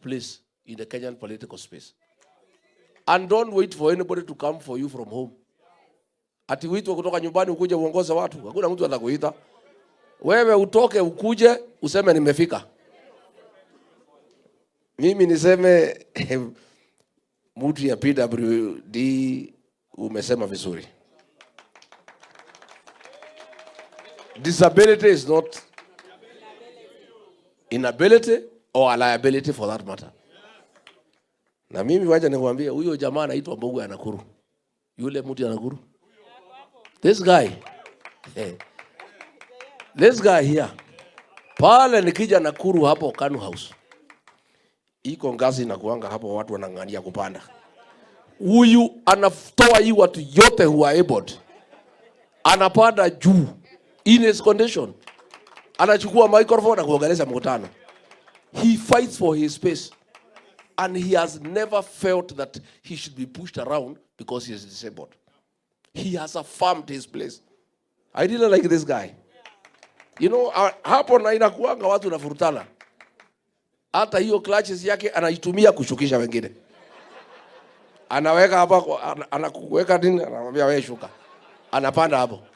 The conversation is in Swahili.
Place in the Kenyan political space. And don't wait for anybody to come for you from home. Ati uitwe kutoka nyumbani ukuje uongoze watu. Hakuna mtu atakuita. Wewe utoke ukuje useme nimefika. Mimi niseme, mtu ya PWD, umesema vizuri. Disability is not inability or a liability for that matter. Na mimi wacha nikwambie, huyo jamaa anaitwa Mbugua ya Nakuru. Yule mtu ya Nakuru. This guy. Hey. This guy here. Pale nikija Nakuru hapo Kanu House. Iko ngazi inakuanga hapo, watu wanang'ang'ania kupanda. Huyu anatoa hii watu yote who are able. Anapanda juu in his condition. Anachukua microphone na kuongelesha mkutano. He fights for his space. And he has never felt that he should be pushed around because he is disabled. He has affirmed his place. I really like this guy. Hapo na inakuanga watu nafurutana. Hata hiyo clutches yake anaitumia kushukisha wengine. Anaweka hapa, anakuweka nini, anamwambia, "Wewe shuka." Anapanda hapo.